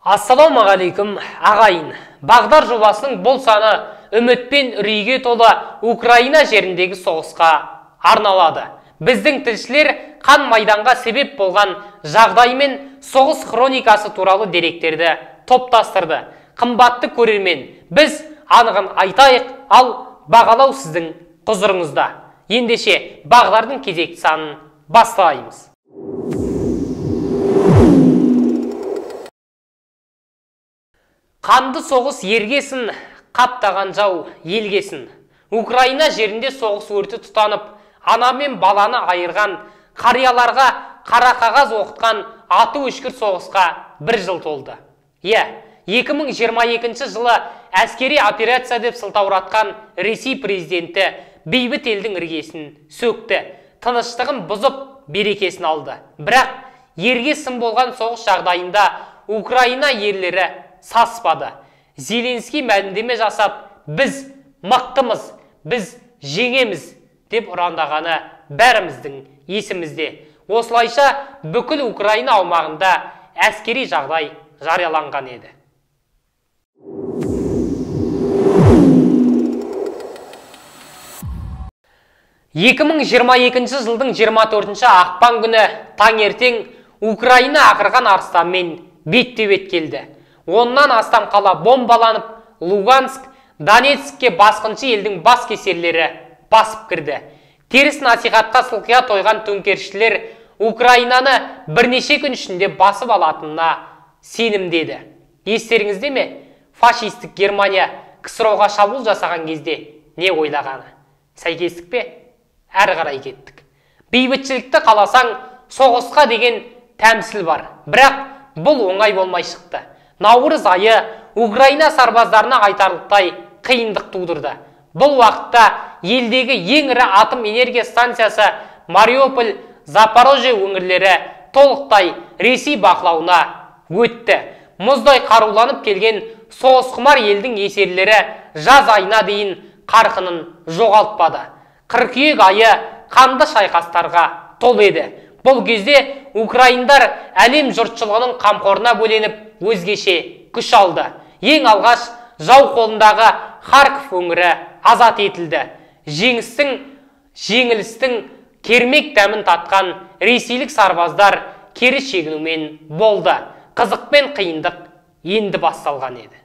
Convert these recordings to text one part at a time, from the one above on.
Ассалаумағалейкум, ағайын. Бағдар жобасының бұл саны үміт пен үрейге толы Украина жеріндегі соғысқа арналады. Біздің тілшілер қан майданға себеп болған жағдай мен соғыс хроникасы туралы деректерді топтастырды. Қымбатты көрермен, біз анығын айтайық, ал бағалау сіздің құзырыңызда. Ендеше бағдардың кезекті санын бастаймыз. Қанды соғыс ергесін, қаптаған жау елгесін. Украина жерінде соғыс өрті тұтанып, ана мен баланы айырған, қарияларға қара қағаз оқытқан аты өшкір соғысқа бір жыл толды. Иә, 2022 жылы әскери операция деп сылтауратқан Ресей президенті бейбіт елдің іргесін сөкті, тыныштығын бұзып, берекесін алды. Бірақ ерге сын болған соғыс жағдайында Украина ерлері саспады. Зеленский мәлімдеме жасап, біз мықтымыз, біз жеңеміз деп ұрандағаны бәріміздің есімізде. Осылайша бүкіл Украина аумағында әскери жағдай жарияланған еді. 2022 жылдың 24 ақпан күні таңертең Украина ақырған арыстанмен бетпе-бет келді. Оннан астам қала бомбаланып, Луганск, Донецкке басқыншы елдің бас кесерлері басып кірді. Теріс насихатқа сылқия тойған төңкерісшілер Украинаны бірнеше күн ішінде басып алатынына сенімдеді. Естеріңізде ме, фашистік Германия КСРО-ға шабуыл жасаған кезде не ойлағаны? Сәйкестік пе? Әрі қарай кеттік. Бейбітшілікті қаласаң, соғысқа деген тәмсіл бар. Бірақ бұл оңай болмай шықты. Наурыз айы Украина сарбаздарына айтарлықтай қиындық тудырды. Бұл уақытта елдегі ең ірі атом энергия станциясы Мариуполь, Запорожье өңірлері толықтай Ресей бақылауына өтті. Мұздай қаруланып келген соғысқұмар елдің есерлері жаз айына дейін қарқынын жоғалтпады. Қыркүйек айы қанды шайқастарға толы еді. Бұл кезде украиндар әлем жұртшылығының қамқорына бөленіп, өзгеше күш алды. Ең алғаш жау қолындағы Харков өңірі азат етілді. Жеңілістің кермек дәмін татқан ресейлік сарбаздар кері шегінумен болды. Қызық пен қиындық енді басталған еді.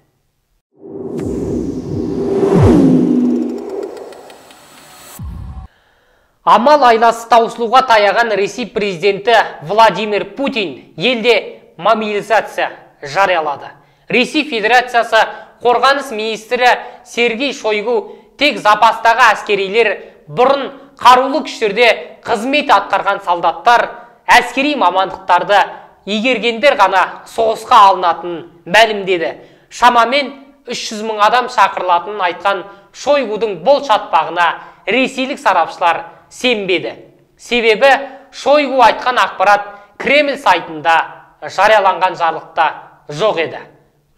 Амал айласы таусылуға таяған Ресей президенті Владимир Путин елде мобилизация жариялады. Ресей Федерациясы қорғаныс министрі Сергей Шойгу тек запастағы әскерилер, бұрын қарулы күштерде қызмет атқарған солдаттар, әскери мамандықтарды игергендер ғана соғысқа алынатынын мәлімдеді. Шамамен 300 мың адам шақырылатынын айтқан Шойгудың бұл шатпағына ресейлік сарапшылар сенбеді. Себебі Шойгу айтқан ақпарат Кремль сайтында жарияланған жарлықта жоқ еді.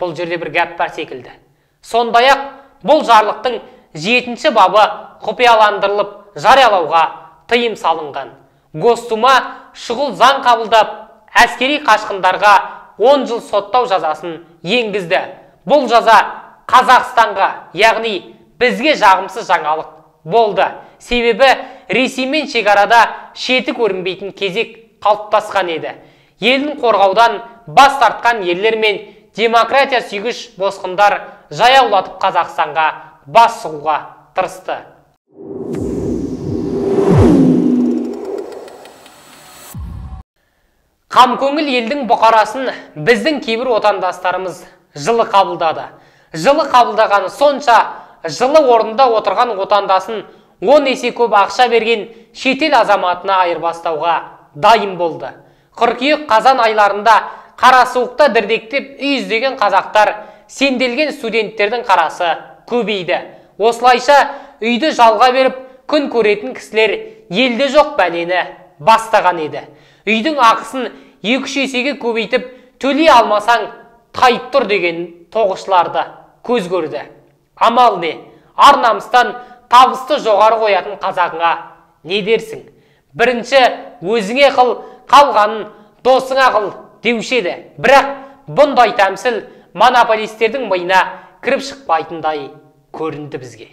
Бұл жерде бір гәп бар секілді. Сондай-ақ бұл жарлықтың 7-ші бабы құпияландырылып жариялауға тыйым салынған. Госдума шұғыл заң қабылдап, әскери қашқындарға 10 жыл соттау жазасын енгізді. Бұл жаза Қазақстанға, яғни бізге жағымсыз жаңалық болды. Себебі Ресеймен шекарада шеті көрінбейтін кезек қалыптасқан еді. Елін қорғаудан бас тартқан ерлер мен демократия сүйгіш босқындар жаяулатып Қазақстанға бас сұғуға тырысты. Қамкөңіл елдің бұқарасын біздің кейбір отандастарымыз жылы қабылдады. Жылы қабылдағаны сонша, жылы орында отырған отандасын 10 есе көп ақша берген шетел азаматына айырбастауға дайын болды. Қыркүйек қазан айларында қара суықта дірдектеп үй іздеген қазақтар, сенделген студенттердің қарасы көбейді. Осылайша үйді жалға беріп күн көретін кісілер елде жоқ бәлені бастаған еді. Үйдің ақысын 2-3 есеге көбейтіп төлей алмасаң тайып тұр деген тоғышыларды көз көрді. Амал не, ар намыстан табысты жоғары қоятын қазағыңа не дерсің? Бірінші өзіңе қыл, қалғанын досыңа қыл деуші еді. Бірақ Бұндай тәмсіл монополистердің миына кіріп шықпайтындай көрінді бізге.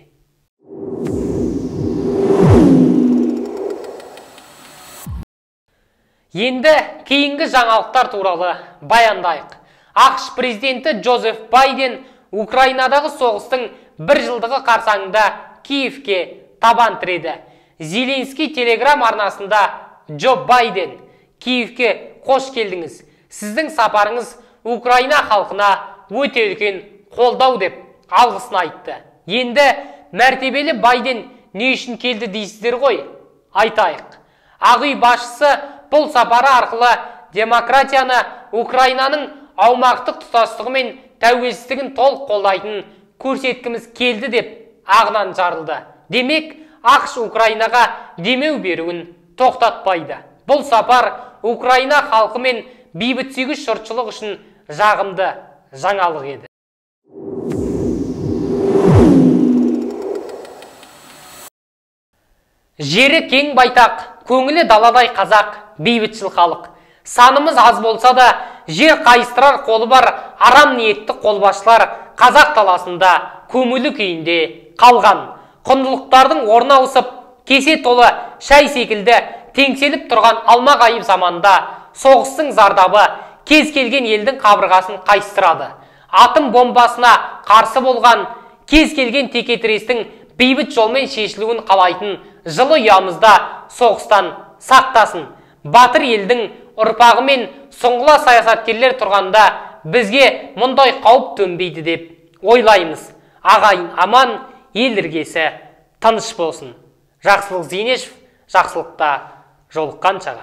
Енді кейінгі жаңалықтар туралы баяндайық. АҚШ президенті Джозеф Байден Украинадағы соғыстың бір жылдығы қарсаңында Киевке табан тіреді. Зеленский Телеграм арнасында Джо Байден, Киевке қош келдіңіз. Сіздің сапарыңыз Украина халқына өте үлкен қолдау деп алғысын айтты. Енді мәртебелі Байден не үшін келді дейсіздер ғой? Айтайық. Ақ үй басшысы бұл сапары арқылы демократияны Украинаның аумақтық тұтастығы мен тәуелсіздігін толық қолдайтын көрсеткіміз келді деп ағынан жарылды. Демек, АҚШ Украинаға демеу беруін тоқтатпайды. Бұл сапар Украина халқы мен бейбітсүйгіш жұртшылық үшін жағымды жаңалық еді. Жері кең байтақ, көңілі даладай қазақ, бейбітшіл халық. Санымыз аз болса да, жер қайыстырар қолы бар арам ниетті қолбасшылар қазақ даласында көмулі күйінде қалған. Құндылықтардың орны ауысып, кесе толы шай секілді теңселіп тұрған алмағайып заманда соғыстың зардабы кез келген елдің қабырғасын қайыстырады. Атом бомбасына қарсы болған кез келген текетірестің бейбіт жолмен шешілуін қалайтын жылы ұямызда соғыстан сақтасын. Батыр елдің ұрпағы мен сұңғыла саясаткерлер тұрғанда бізге мұндай қауіп төнбейді деп ойлаймыз. Ағайын аман, ел іргесі тыныш болсын. Жақсылық Зейнешев, жақсылықта жолыққанша.